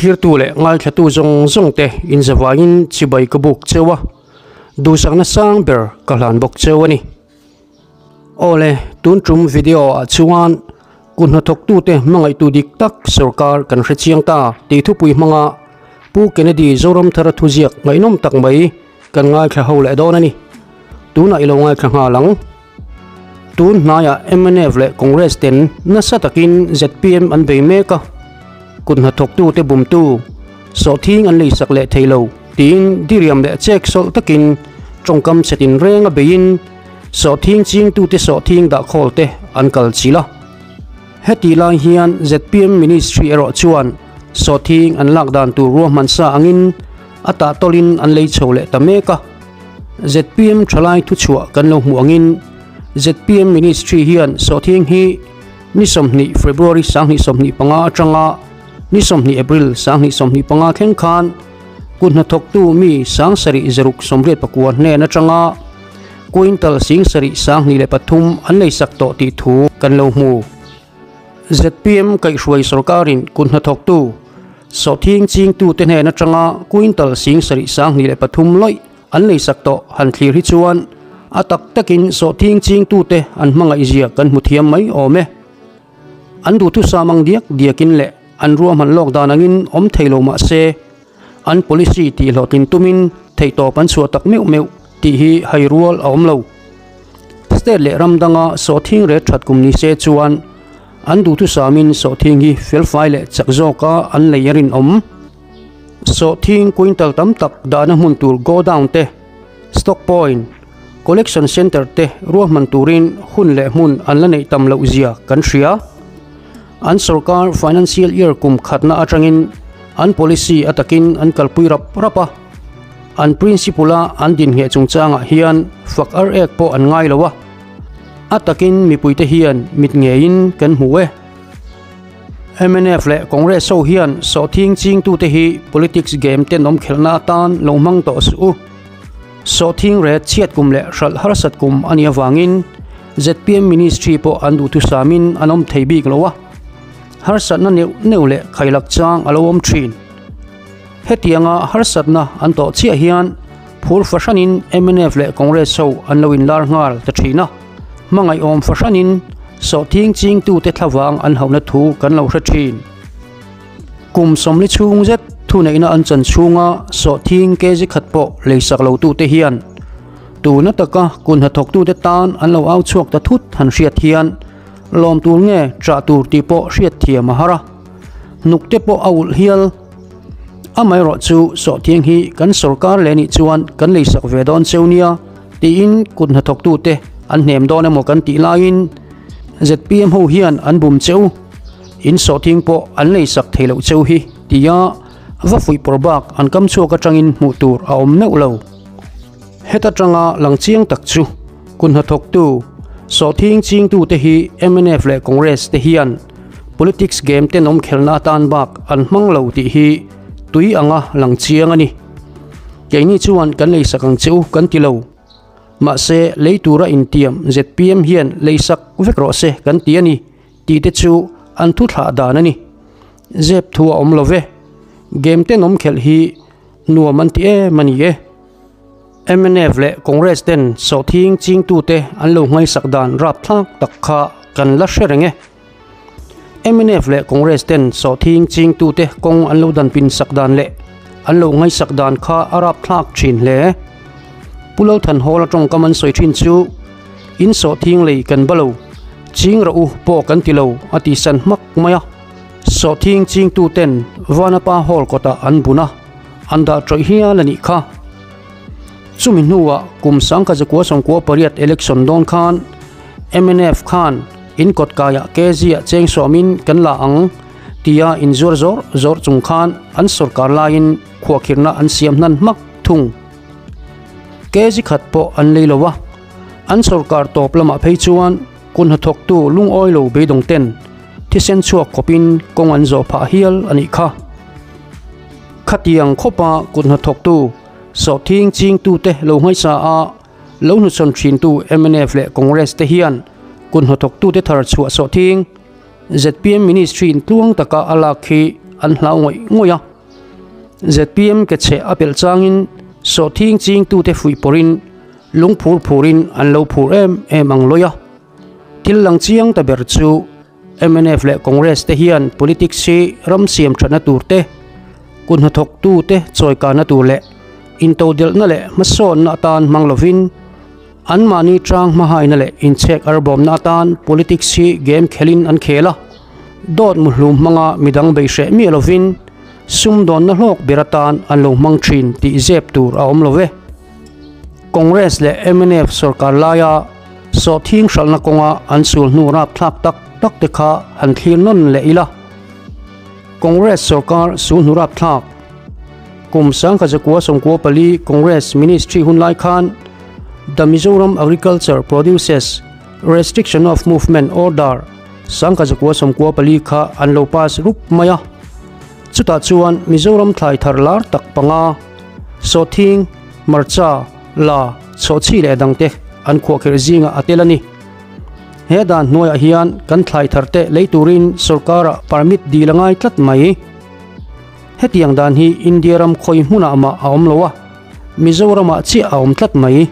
Thlirtu leh ngaithlatu zawng zawng te inzavaiin chibai ka buk cheu a, duhsakna sang ber ka hlan bawk cheu a ni. Awle, tun tum video ah chuan kut hnathawktute hmangaihtu dik tak sorkar kan hre chiang ta tih thupui hmanga Pu Kennedy Zoramthara thuziak ngaihnawm tak mai kan ngaithla ho leh dawn a ni. Tunah i lo ngaithla nghal ang. Tun hnaiah mnf leh Congress ten nasa takin zpm an bei mek a, kut hnathawktute bumtu sawhthing an leisak leh thei lo tiin diriam leh chek sawlh takin tawngkam chhe tinreng a beiin sawhthing chingtute sawhthing dahkhawl te an kal chilh a. Hetih lai hian zpm Ministry erawh chuan sawhthing an lak dan tur ruahman sa angin a tahtawlin an lei chho leh ta mek a. Zpm thalai thuchhuah kan lo hmuh angin zpm Ministry hian sawhthing hi ni 20 February 2025 atanga ni 20 April 2025 thleng khan kut hnathawktu mi 7689 hnen atanga quintal 7,023 an leisak tawh tih thu kan lo hmu. Zpm kaihhruai sorkarin kut hnathawktu sawhthing chingtute hnen atanga quintal 7,023 lawih an leisak tawh han thlir hi chuan a tak takin sawhthing chingtute an hmangaihzia kan hmu thiam mai awm e. An duhthusam ang diak diakin leh an ruahman lawk dan angin awm thei lo mah se an policy tih hlawhtlin tumin theihtawp an chhuah tak meuh meuh tih hi hai rual a awm lo. State leh ram danga sawhthing ret that kum ni se chuan an duhthusamin sawhthing hi felfai leh chak zawka an lei a rinawm. Sawhthing quintal tam tak dahna hmun tur godown te, stock point, collection centre te ruahman turin hun leh hmun an la neih tam loh zia kan hria. An sorkar financial year kum khatna atangin an policy a takin an kalpui rap rap a. An principle a an dinhngeh chungchangah hian fak ar ek pawh an ngai lo a. A takin mipuite hian mit ngeiin kan hmu e. Mnf leh Congress ho hian sawhthing chingtute hi politics game tenawm khelhna atan lo hmang tawh suh u. Sawhthing ret chhiat kum leh hralh harsat kum a nih avangin zpm ministry pawh an duhthusamin an awm thei bik lo a, harsatna neuh neuh leh khailak chang a lo awm thin. Hetianga harsatna an tawh chiah hian phur fahranin mnf leh Congress ho an lo inlar nghal ta thin a, hmangaihawm fahranin sawhthing chingtute thlavang an hauhna thu kan lo hre thin. Kum 40 chhung zet thuneihna an chan chhunga sawhthing kg khat pawh leisak lotute hian tuna taka kun hnathawktute tan an lo au chhuak ta thut han hriat hian lawm tur nge chah tur tih pawh hriat thiam a har a, hnuk te pawh a ulh hial. Amaherawh chu sawhthing hi kan sorkar leh nih chuan kan leisak ve dawn cheu nia tiin kut hnathawktute an hnem dawn emaw kan tih laiin zpm ho hian an bum cheu. In sawhthing pawh an leisak thei loh cheu hi tia va fuih pawr bak an kam chhuak atangin hmuh tur a awm meuh lo. Heta tanga lang chiang tak chu kun hnathawktu sawhthing chingtute hi mnf leh Congress te hian politics game tenawm khelna atan bak an hmang lo tih hi tui anga lang chiang a ni. Keini chuan kan leisak ang cheu kan ti lo. Mahse lei tura intiam zpm hian leisak vek rawh se kan ti a ni tih te chu an thu thlah dan a ni. Zep thu a awm lo ve. Game tenawm khelh hi nuam an ti em a ni e. Mnf leh Congress ten sawhthing chingtute an lo nghaisak dan rapthlak tak kha kan la hre reng e. Mnf leh Congress ten sawhthing chingtute kawng an lo danpin sak dan leh an lo nghaisak dan kha a rapthlak thin hle. Pu Lalthanhawla tawngkam an sawi thin chu in sawhthing lei kan ba lo, ching rawh u pawh kan ti lo a ti san hmak mai a. Sawhthing chingtuten Vanapa Hall kawtah an bun a, an dah tawih hial a nih kha. Chumi hnuah kum 1998 election dawn khan mnf khan in kawt kaiah kg ah cheng sawmin kan la ang tia inzuar zawr zawr chung khan an sorkar laiin khuahkhirhna an siam hnan hmak thung. Kg khat pawh an lei lo a, an sorkar tawp lamah phei chuan kun hnathawktu lungawi lo beidawng ten thisen chhuak khawpin kawng an zawh phah hial a nih kha. Khatiang khawpa kut hnathawktu sawhthing chingtute lo ngaihsa a lo hnuchhawn thintu mnf leh Congress te hian kut hnathawktute thar chhuah sawhthing zpm ministry in tluang taka a lak hi an hlau ngawih ngawih a. Zpm ke chheh a pelh changin sawhthing chingtute fuih pawrhin lungphur phurin an lo phur em em ang lawi a. Thil lang chiang ta ber chu mnf leh Congress te hian politics hi ram siam thatna tur te, kut hnathawktu te chawikana tur leh intodelhna leh hmasawnna atan hmang lovin anmahni tang hmahaina leh inchhek arbawmna atan politics hi game khelin an khel a, dawt muhlum hmanga midang beishreh miah lovin sumdawnna hlawk ber atan an lo hmang thin tih zep tur a awm lo ve. Congress leh mnf sorkar laia sawhthing hralhna kawnga an sul hnu rapthlak tak tak te kha han thlir nawn leh ila. Congress sorkar sul hnu rapthlak Kum 1994 Congress Ministry hunlai khan The Mizoram Agriculture Produces Restriction of Movement Order 1994 kha an lo pass rup mai a. Chutah chuan Mizoram thlai thar lar tak panga sawhthing, hmarcha, la, chhawhchhi leh dangte an khuahkhirh zingah a tel a ni. He dan hnuaiah hian kan thlai tharte lei turin sorkarah permit dil a ngai tlat mai. Hetiang dan hi India ram khawi hmunah mah a awm lo a, Mizoramah chiah a awm tlat mai.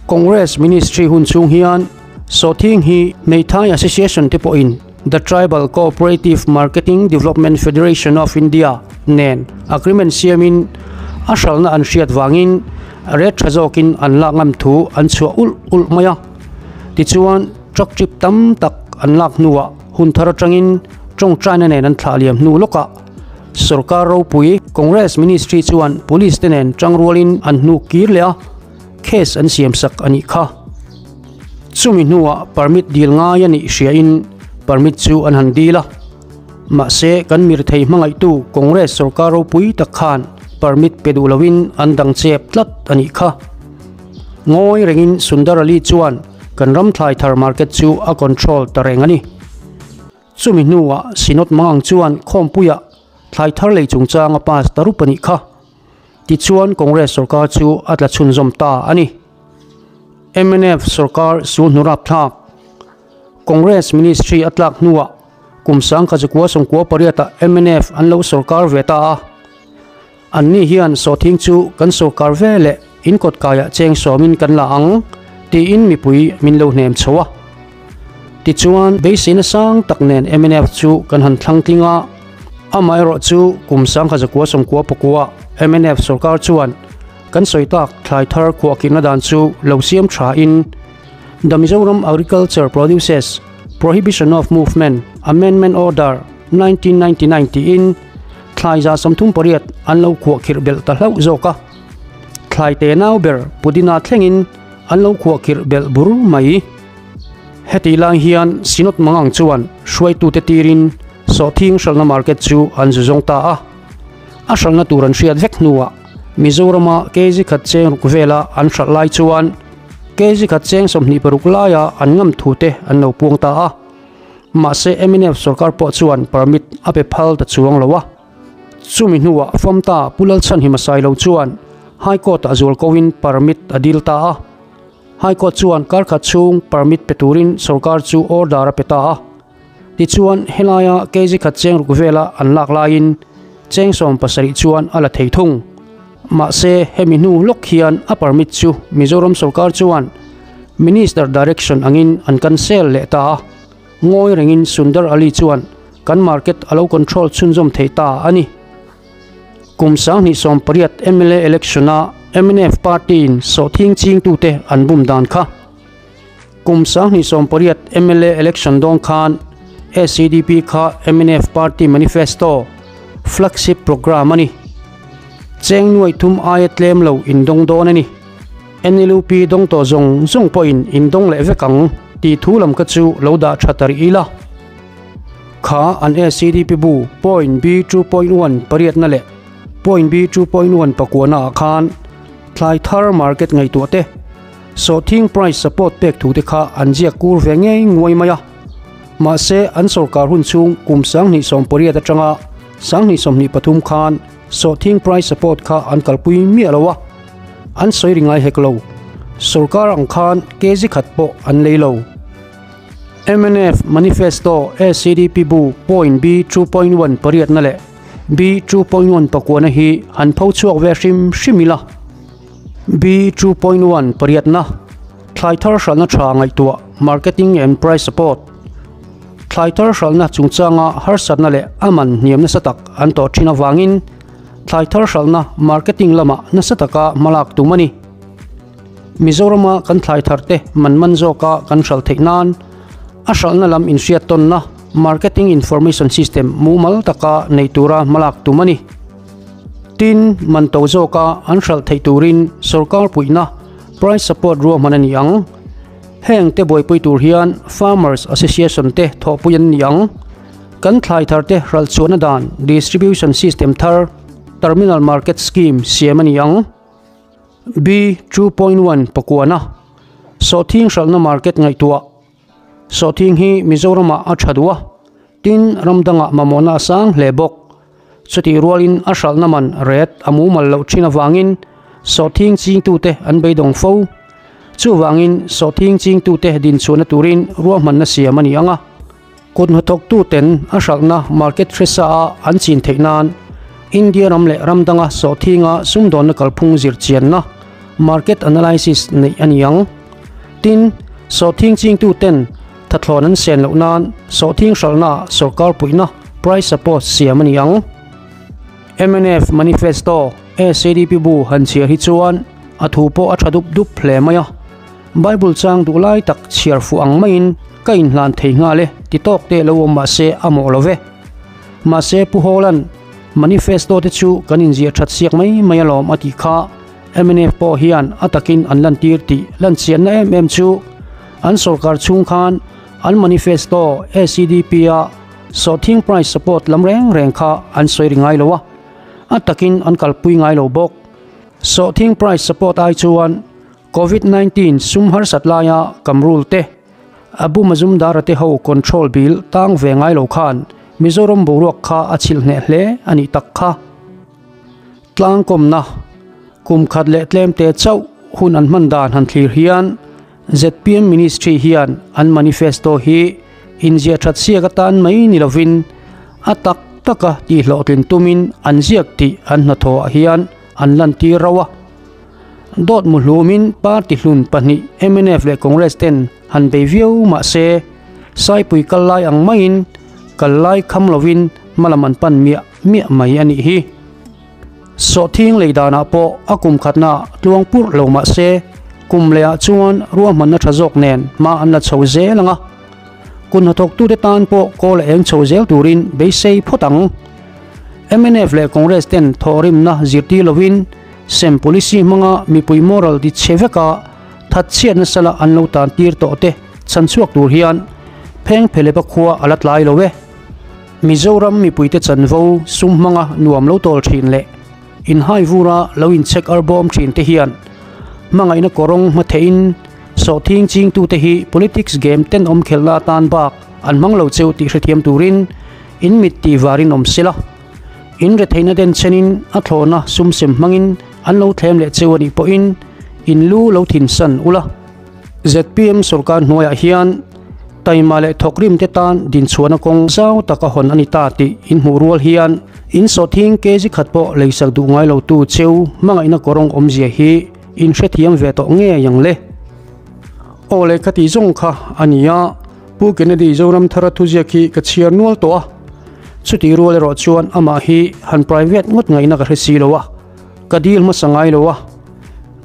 Congress Ministry hun chhung hian Sawhthing hi Meithai Association te pawhin The Tribal Cooperative Marketing Development Federation of India nen agreement siamin a hralhna an hriat vangin rate tha zawkin an lak ngam thu an chhuah ulh ulh mai a. Tichuan, truck trip tam tak an lak hnuah hun thar atangin tawngtaina nen an thlah liam hnu lawkah sorkar ropui Congress Ministry chuan police te nen tangrualin an hnuk kir leh a, case an siam sak a nih kha. Chumi hnuah permit dil ngai a nih hriain permit chu an han dil a. Mahse kan mirthei hmangaihtu Congress sorkar ropui tak khan permit pe duh loin an dang chep tlat a nih kha. Ngawi rengin Sundar Ali chuan kan ram thlai thar market chu a control ta reng a ni. Chumi hnuah Synod Mangang chuan khawmpuiah thlai thar lei chungchang a pass ta rup a nih kha. Tichuan Congress sorkar chu a tla chhunzawm ta a ni. Mnf sorkar sul hnu rapthlak Congress Ministry a tlak hnuah kum 1998 ah mnf an lo sorkar ve ta a. Anni hian sawhthing chu kan sorkar ve leh in kawt kaiah cheng sawmin kan la ang tiin mipui min lo hnem chho a. Tichuan beiseina sang tak nen mnf chu kan han thlang tling a, amaherawh chu kum 1999 mnf sorkar chuan kan sawi tak thlai thar khuahkirna dan chu lo siam tha in The Mizoram Agriculture Produces Prohibition of Movement Amendment Order 1999 tiin thlai 38 an lo khuahkhirh belh ta hlauh zawk a. Thlai te nau ber pudina thlengin an lo khuahkhirh belh bur mai. Heti lai hian Synod Mangang chuan hruaitute tirin sawhthing hralhna market chu an zu zawng ta a. A hralhna tur an hriat vek hnuah Mizorama kg khat cheng ruk vela an hralh lai chuan kg khat cheng 26 laia an ngam thu te an lo puang ta a. Mahse mnf sorkar pawh chuan permit a pe phal ta chuang lo a. Chumi hnuah Famta Pu Lalchhanhima Sailo chuan High Court ah zual koin permit a dil ta a. High Court chuan kar khat chhung permit pe turin sorkar chu order a pe ta a. Tichuan helaia kg khat cheng ruk vela an lak laiin cheng 70 chuan a la thei thung. Mahse hemi hnu lawk hian a permit chu Mizoram sorkar chuan Minister direction angin an cancel leh ta a. Ngawi rengin Sundar Ali chuan kan market a lo control chhunzawm thei ta a ni. Kum 2018 mla election a mnf party in sawhthing chingtute an bum dan kha. Kum 2018 mla election dawn khan SEDP kha mnf party manifesto flagship program a ni. Cheng nuai thum aia tlem lo in dawng dawn a ni. NLUP dawng tawh zawng zawng pawhin in dawng leh vek ang tih thu lam kha chu lo dah tha ta rih ila. Kha an SEDP bu point B 2.1 pariatna leh point B 2.1 pakuana ah khan thlai thar market ngaihtuah te sawhthing price support pek thu te kha an ziak kur ve ngei nguai mai a. Mahse an sorkar hun chhung kum 2018 atanga 2023 khan sawhthing price support kha an kalpui miah lo a. An sawi ri ngai hek lo. Sorkar ang khan kg khat pawh an lei lo. Mnf Manifesto SEDP bu point B 2.1 pariatna leh B 2.1 pakuana hi han pho chhuak ve hrim hrim ila. B 2.1 pariatna, Thlai thar hralhna tha ngaihtuah, Marketing and Price Support, Thlai thar hralhna chungchanga harsatna leh a man hniam nasa tak an tawh thin avangin thlai thar hralhna marketing lamah nasa taka hmalak tum a ni. Mizorama kan thlai tharte man man zawka kan hralh theih nan a hralhna lam inhriat tawnna Marketing Information System mumal taka nei tura hmalak tum a ni. Tin, man to zawka an hralh theih turin sorkar puihna price support ruahman a ni ang. Heng te buaipui tur hian Farmers Association te thawhpui an ni ang. Kan thlai thar te hralh chhuahna dan distribution system thar Terminal Market Scheme siam a ni ang. B 2.1 Pakuana, Sawhthing hralhna market ngaihtuah. Sawhthing hi Mizoramah a tha duh a, tin ram dangah mamawhna a sang hle bawk. Chutih rualin a hralhna man ret a mumal loh thin avangin sawhthing chingtute an beidawng fo. Chuvangin sawhthing chingtute dinchhuahna turin ruahmanna siam a ni ang a. Kut hnathawktuten a hralhna market hresa a an chin theih nan India ram leh ram danga sawhthinga sumdawnna kalphung zir chianna, market analysis, neih a ni ang. Tin, sawhthing chingtuten thathlawn an sen loh nan sawhthing hralhnaah sorkar puihna, price support, siam a ni ang. Mnf Manifesto, SADP bu han chhiar hi chuan a thu pawh a tha dup dup hle mai a. Bible chang duh lai tak chhiar fuh ang maiin ka inhlan thei nghal e ti tawk te lo awm mahse a mawh lo ve. Mahse Pu Hawla'n Manifesto te chu kan inziah that siak mai mai alawm a tih kha mnf pawh hian a takin an lantir tih lanchianna em em chu an sorkar chhung khan an manifesto SEDP a sawhthing price support lam reng reng kha an sawi ri ngai lo a, a takin an kalpui ngai lo bawk. Sawhthing price support ai chuan Covid 19 sum harsat laia Kamrul te, Abu Mazumdar-a te ho control bill tang ve ngai lo khan Mizoram boruak kha a chhilh hneh hle a nih tak kha. Tlangkawmna, Kum khat leh tlem te chauh hun an hman dan han thlir hian zpm Ministry hian an manifesto hi inziah that siak atan mai ni lovin a tak taka tihhlawhtlin tumin an ziak tih an hnathawhah hian an lantir rauh a. Dawt mu hlumin party hlun pahnih mnf leh Congress ten han bei viau mah se, Saipui kal lai ang maiin kal lai kham lovin hmalam an pan miah miah mai a nih hi. Sawhthing lei danah pawh a kum khatna tluang purh lo mah se, kum lehah chuan ruahmanna tha zawk nen hma an la chho zel ang a. Kun hnathawktute tan pawh kawl a eng chho zel turin beisei phawt ang. Mnf leh Congress ten thawhrimna zirtir lovin, Sem policy hmanga mipui moral ti chhe veka thatchhiat nasa la an lo tan tir tawh te chhan chhuak tur hian pheng phelepa khua a la tlai lo e. Mizoram mipuite chanvo sum hmanga nuam lo tawl thin leh inhai vura lo inchhek arbawm thin te hian hmangaihna kawrawng hma theihin sawhthing chingtute hi politics game tenawm khelhna atan bak an hmang lo cheu tih hrethiam turin in mit tih varin awm sela. In retheihna den chenin a thlawhna sum sem hmangin an lo thlem leh cheu a nih pawhin in lu lo thinsan ula. Zpm sorkar hnuaiah hian taima leh thawkrim te tan dinchhuahna kawng zau tak a hawn a ni ta tih in hmuh rual hian in sawhthing kg khat pawh leisak duh ngai lo tu cheu hmangaihna kawrawng awmzia hi in hrethiam ve tawh ngei ang le. Aw leh ka tih zawng kha a ni a. Pu Kennedy Zoramthara thuziak hi ka chhiar nual tawh a, chutih rual erawh chuan amah hi han private ngawt ngaihna ka hre si lo a, ka deal hmasa ngai lo a,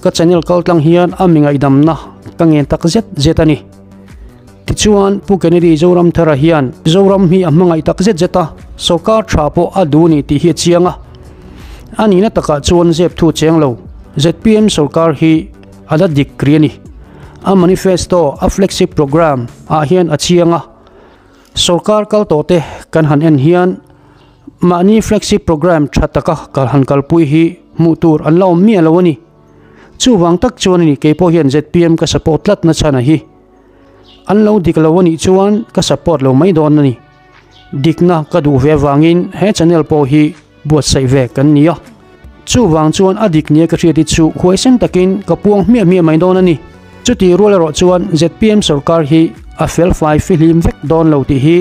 ka channel kal tlang hian a mi ngaihdamna ka ngen tak zet zet a ni. Tichuan Pu Kennedy Zoramthara hian Zoram hi a hmangaih tak zet zet a, sawrkar tha pawh a duh ni tih hi a chiang a, a nihna takah chuan zep thu cheng lo zpm sawrkar hi a la dik ri a ni. A manifesto, a flagship programme, ah hian a chiang a. Sorkar kal tawh te kan han en hian mahni flagship programme tha taka kal han kalpui hi hmuh tur an la awm miah lo a ni. Chuvang tak chuan a ni kei pawh hian zpm ka support tlat na chhan a hi. An lo dik lo a nih chuan ka support lo mai dawn a ni. Dikna ka duh ve avangin he channel pawh hi buatsaih ve kan ni a. Chuvang chuan a dik nia ka hriat hi chu huaisen takin ka puang hmiah hmiah mai dawn a ni. Chutih rual erawh chuan zpm sorkar hi a fel fai fihlim vek dawn lo tih hi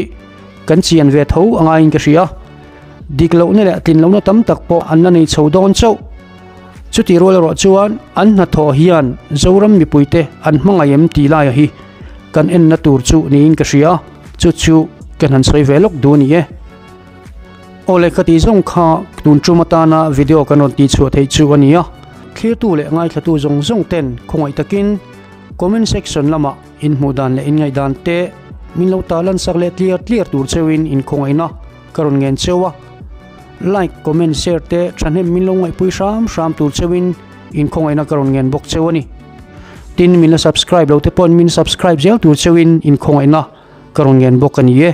kan chian ve tho a ngaiin ka hria. Dik lohna leh tlin lohna tam tak pawh an la nei chho dawn chauh. Chutih rual erawh chuan an hnathawh hian Zoram mipuite an hmangaih em tih laia hi kan enna tur chu niin ka hria, chu chu kan han sawi ve lawk duh a ni e. Aw lehkha tih zawng kha tun tum atana video kan rawn tihchhuah theih chu a ni a. Thlirtu leh ngaithlatu zawng zawng ten khawngaih takin comment section lamah inhmuh dan leh inngaihdan te min lo tarlan sak leh tliar tliar tur cheuhin inkhawngaihna ka rawn ngen cheu a. Like, comment, share te thahnem min lo ngaihpui hram hram tur cheuhin inkhawngaihna ka rawn ngen bawk cheu a ni. Tin, min la subscribe lo te pawhin min subscribe zel tur cheuhin inkhawngaihna ka rawn ngen bawk a ni e.